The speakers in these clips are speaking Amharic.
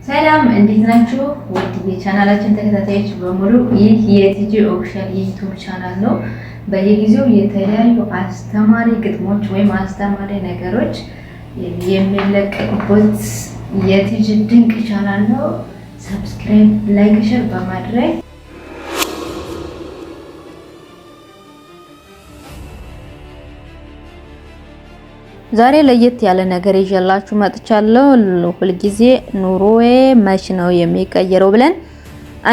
ሰላም፣ እንዴት ናችሁ? ውድ የቻናላችን ተከታታዮች በሙሉ፣ ይህ የቲጂ Official የ YouTube channel ነው። በየጊዜው የተለያዩ አስተማሪ ግጥሞች ወይም አስተማሪ ነገሮች የሚለቀቁበት የቲጂ ድንቅ ቻናል ነው። Subscribe፣ like፣ share በማድረግ። ዛሬ ለየት ያለ ነገር ይዤላችሁ መጥቻለሁ። ሁልጊዜ ኑሮዬ መች ነው የሚቀየረው ብለን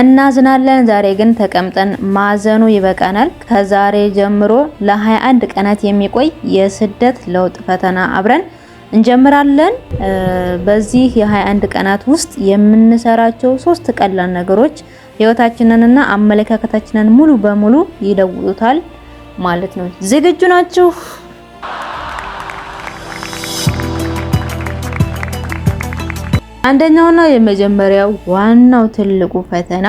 እናዝናለን። ዛሬ ግን ተቀምጠን ማዘኑ ይበቃናል። ከዛሬ ጀምሮ ለ21 ቀናት የሚቆይ የስደት ለውጥ ፈተና አብረን እንጀምራለን። በዚህ የ21 ቀናት ውስጥ የምንሰራቸው ሶስት ቀላል ነገሮች ህይወታችንንና አመለካከታችንን ሙሉ በሙሉ ይለውጡታል ማለት ነው። ዝግጁ ናችሁ? አንደኛውና የመጀመሪያው ዋናው ትልቁ ፈተና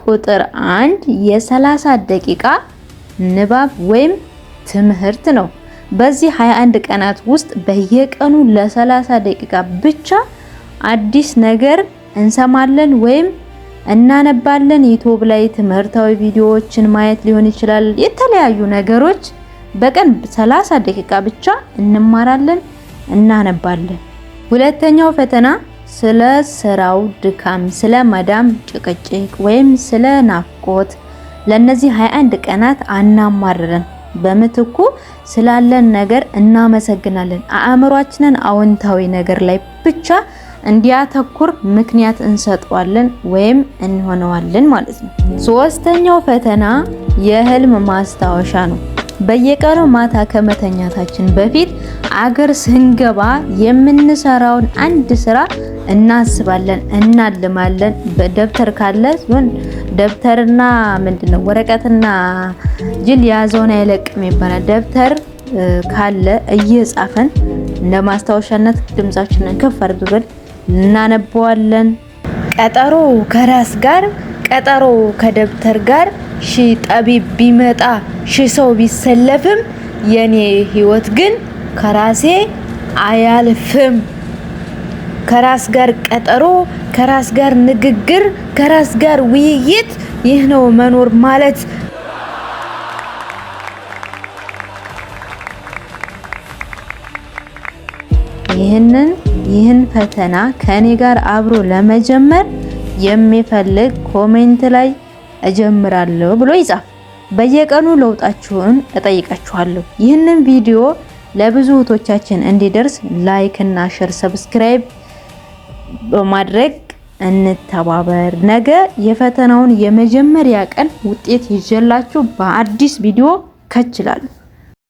ቁጥር 1 የ30 ደቂቃ ንባብ ወይም ትምህርት ነው። በዚህ 21 ቀናት ውስጥ በየቀኑ ለ30 ደቂቃ ብቻ አዲስ ነገር እንሰማለን ወይም እናነባለን። YouTube ላይ ትምህርታዊ ቪዲዮዎችን ማየት ሊሆን ይችላል። የተለያዩ ነገሮች በቀን 30 ደቂቃ ብቻ እንማራለን፣ እናነባለን። ሁለተኛው ፈተና ስለ ስራው ድካም፣ ስለ መዳም ጭቅጭቅ ወይም ስለ ናፍቆት ለነዚህ 21 ቀናት አናማርረን። በምትኩ ስላለን ነገር እናመሰግናለን። አእምሯችንን አዎንታዊ ነገር ላይ ብቻ እንዲያተኩር ምክንያት እንሰጠዋለን ወይም እንሆነዋለን ማለት ነው። ሶስተኛው ፈተና የህልም ማስታወሻ ነው። በየቀኑ ማታ ከመተኛታችን በፊት አገር ስንገባ የምንሰራውን አንድ ስራ እናስባለን፣ እናልማለን። በደብተር ካለ ሲሆን ደብተርና ምንድነው ወረቀትና ጅል የያዘውን አይለቅም ይባላል። ደብተር ካለ እየጻፈን ለማስታወሻነት ድምጻችንን ከፍ አድርገን እናነበዋለን። ቀጠሮ ከራስ ጋር፣ ቀጠሮ ከደብተር ጋር፣ ሺ ጠቢብ ቢመጣ ሺ ሰው ቢሰለፍም የኔ ህይወት ግን ከራሴ አያልፍም። ከራስ ጋር ቀጠሮ፣ ከራስ ጋር ንግግር፣ ከራስ ጋር ውይይት፣ ይህ ነው መኖር ማለት። ይህን ፈተና ከኔ ጋር አብሮ ለመጀመር የሚፈልግ comment ላይ እጀምራለሁ ብሎ ይጻፍ። በየቀኑ ለውጣችሁን እጠይቃችኋለሁ። ይህንን ቪዲዮ ለብዙ እህቶቻችን እንዲደርስ like እና share፣ subscribe በማድረግ እንተባበር። ነገ የፈተናውን የመጀመሪያ ቀን ውጤት ይዤላችሁ በአዲስ ቪዲዮ ከች እላለሁ።